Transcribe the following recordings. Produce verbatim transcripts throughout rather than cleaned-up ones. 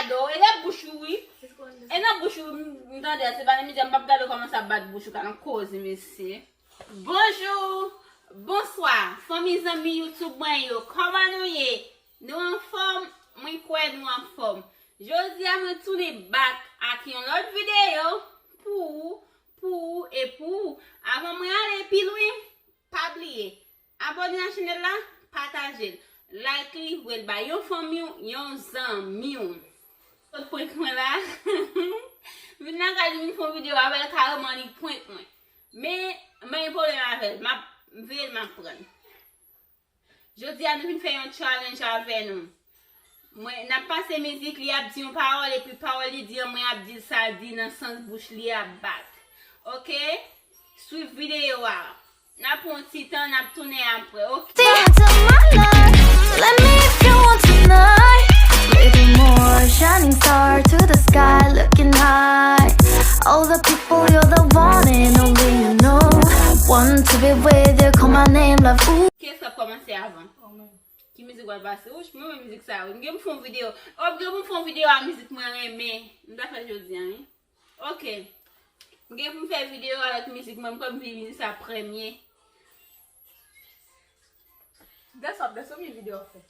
Gade w, e nan bouch ou wi. E nan bouch ou m, m tande, se pa nan mizè, m p ap gade w kòman sa bat bouch ou, ka nan koze, mesye. Bonjou, bonswa, fanmi zanmi YouTube mwen yo, kòman nou ye? Nou anfòm? Mwen kwè nou anfòm. Jodi a mwen tounen back ak yon lòt videyo pou ou, pou ou e pou ou. Avan mwen ale pi lwen, pa bliye abòne a chanèl la, pataje l, like li, voye l bay yon fanmi w, yon zanmi w. Sot prank mwen la. Vin nan kay li, vin fè yon videyo avè l, kareman li prank mwen. Men, men pwoblèm avè l, m ap veye l, m ap pran l. Jodi a nou vin fè yon challenge avè nou. Mwen, n ap pase mizik, li ap di yon pawòl, epi pawòl li di an, mwen ap di l sa l di nan sans bouch li ap bat. Oke? Swiv videyo a. N ap pran yon ti tan, n ap tounen apre, oke? Step into my life. Let me if you want tonight. Living more, shining star to the sky, looking high. All the people, you're the one and only you know. Want to be with you, call my name, love, ooh. Kiyès k ap kòmanse avan? Ou menm. Ki mizik w ap pase? Wouch, mwen renmen mizik sa wi. M gen pou m fè yon videyo. Oh, m gen pou m fè yon videyo a mizik mwen renmen. M ta fè jodi a, wi. Oke. M gen pou m fè videyo avèk mizik mwen, m kwè m vin sa premye. Danse w ap danse oubyen videyo w ap fè?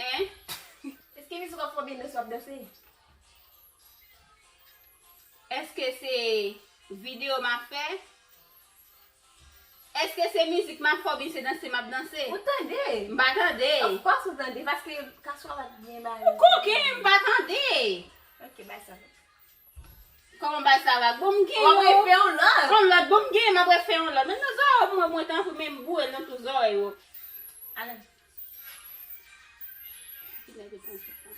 Hein? Èske mizik w ap fè oubyen danse w ap danse? Èske se videyo m ap fè? Èske se mizik m ap fè oubyen se danse m ap danse? Ou tande? M pa tande. Of course ou tande, paske kaswa pa t byen bare. Ou koken, m pa tande. Ok, bay sa. Kòman bay sa va? Bon, m gen yon. W ap refè yon lòt. Yon lòt, bon, m gen, m ap refè yon lòt. Men nan zòrèy w, mwen, mwen, tankou men m boure l nan tout zòrèy w. Alè. Poukisa ou te pran sèt lan?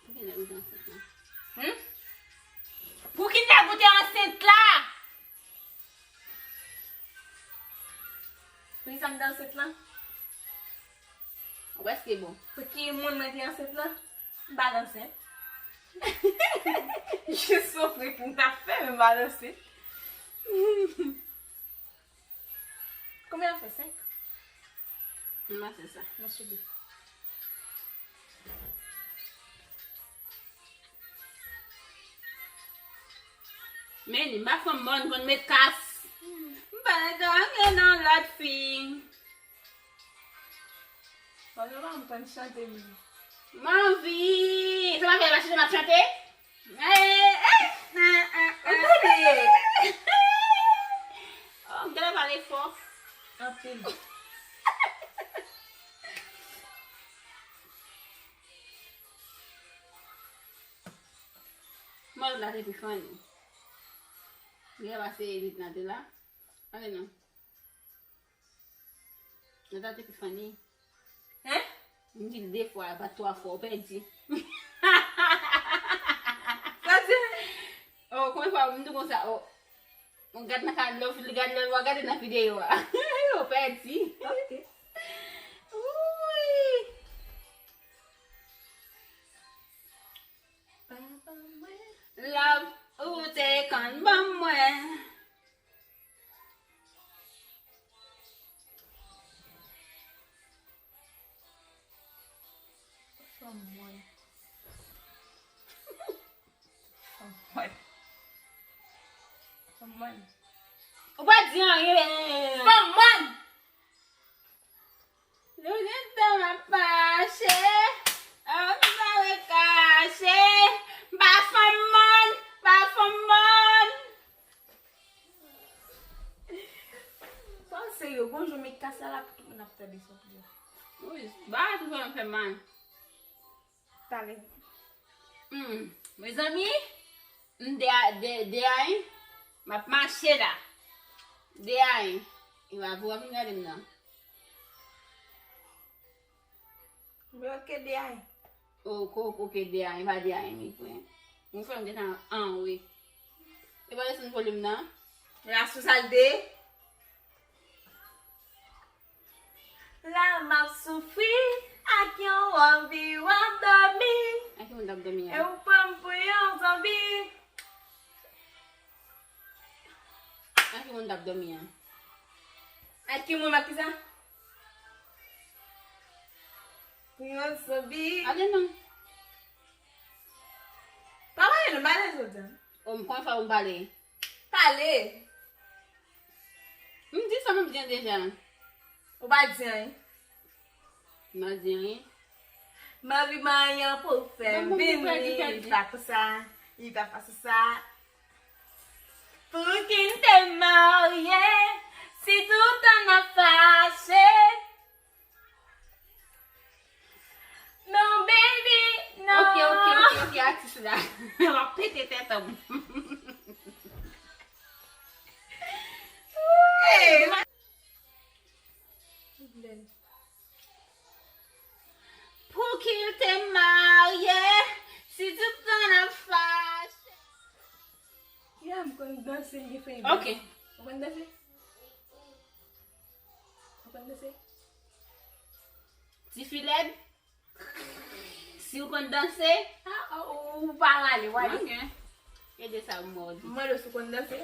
Poukisa ou te ansent lan? Hmm? Poukisa ou te ansent la? Poukisa m te ansent lan? Ou prèske bon. Pou ki moun mwen te ansent lan? M pa t ansent. Jis yon prank m t ap fè, men m pa t ansent. Konbyen w fè? Senk? M pa fè sa. Non, sou de. Men li, m pa fanm mòn konn met kas. M pa nan anyen nan lòt fi. Bon, yo pa m konn chante, men. M anvi. Se pa fè m a chante, m ap chante. Eh, eh, eh, eh, eh. Ou tande? Oh, m genlè pale fò. Anpil. Mòl la te pi funny. Genlè pase elit nan te la. Ale non. Nata te pi funny. Hein? M di l de fwa, pa twa fwa, ou pèdi. Sa di? Oh, konbyen fwa m di w konsa? Oh. Ou gad nan ka lòf, li gad lè w a gade nan videyo a. Ou pèdi. Ok. Wouy. Love, ou te konn ban mwen. Fanm mòn. Fanm mòn. Fanm mòn. Ou pa di anyen. Fanm mòn. Nou gentan ap mache, an pa wè kache, m pa fanm mòn, m pa fanm mòn. Sa serye, gon jou met kas la, la pou tout moun ap tande sa w ap di a. Wi, ba toujou ap fè mal. Talè. Hmm. Mezanmi, m de a, de, de a, wi. M ap mache la. De a, wi. E pa pou w ap vin gade m nan. Mwen oke de a, wi. O, ko, oke de a, wi, pa de a, wi, wi. Mwen fè m gentan anwe. E pa desann volim nan. La sou sa l de. La m ap soufri ak yon anvi w ap dòmi. Ak ki moun k ap dòmi a? E ou pran m pou yon zonbi. Ak ki moun k ap dòmi a? Ak ki moun m ap ki sa? Pou yon zonbi. Ale non. Pa pale non, pale jodi a. O, m konn fè w m pale. Pale. M di sa m ap di an deja. Ou pa di anyen. M pa di anyen. M anvi manyen pou fè m vini. Li pa pou sa. Li pa fason sa. Pou ki n te marye, si toutan n ap fache. Non, baby, non. Ok, ok, ok, ok, atis la. W ap pete tèt an m. Hey. Pou ki l te marye, si tout tan n ap fache. Ya, m konn danse, m gen fè. Ok. Ou konn danse? Ou konn danse? Tifi lèd? Si w konn danse? Ah, ou, ou pa rale, w ale. Ok. Ede sa m mòd. M mande w si w konn danse.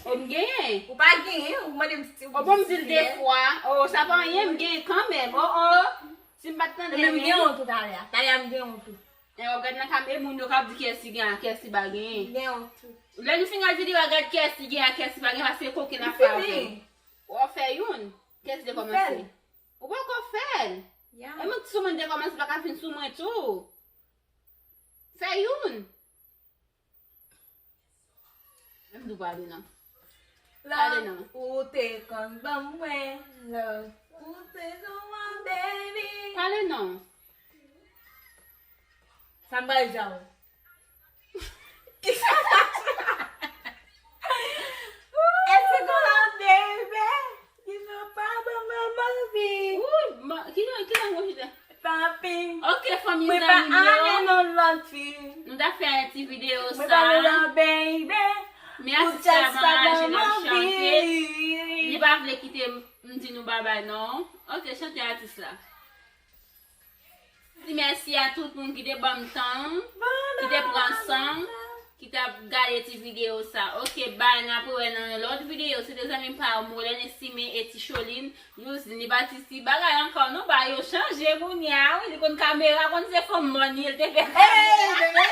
O, m genyen. Ou pa genyen, ou mande m si w... O, bon, m di l de fwa. O, sa pa anyen, m genyen kanmenm. O, o. Si m pa t tande, men m gen yon tou talè a. Talè a m gen yon tou. E w ap gad nan kam, e moun yo k ap di kiyès ki gen a kiyès ki pa genyen. M gen yon tou. Lè nou fin gad videyo a, gad kiyès ki gen a kiyès ki pa gen, paske kokenn ap fè avè m. Ou ap fè youn. Kiyès ki te kòmanse? Ou poko fè l. Ya. E mwen ki sou mwen te kòmanse, pa ka fin sou mwen tou. Fè youn. Menm di w pale non. Pale non. Ou te konn ban mwen love. Ou te konn ban baby. Pale non. Sa m pral di a w. Kisa sa? Èske konn ban baby? Ki nan pa ban mwen manvi. Ou, ma, ki nan, ki nan mwen chita? Papi. Ok, fanmi, zanmi m yo. Mwen pa ale nan lòt fi. Nou ta fè ti videyo sa. Mwen pa ale nan baby. Men atis la pa raje l ap chante. Li pa vle kite m di nou babay non. Ok, chante atis la. Di mèsi a tout moun ki te ban m tan, ki te pran san, ki t ap gade ti videyo sa. Ok, bye, n ap wè nan yon lòt videyo. Se te zanmi pa w, Molène Estimé e Ti Choline. Youzin, li pa ti, ti bagay ankò, non, bagay yo chanje kounye a, wi, li konn kamera, konn se fanm mòn li ye, li te fè kamera.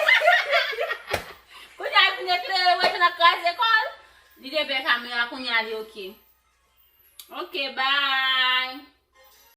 Kounye a, li vin eklere, wè, jan l ap kraze kò l. Li te fè kamera, kounye a, li oke. Oke, bye.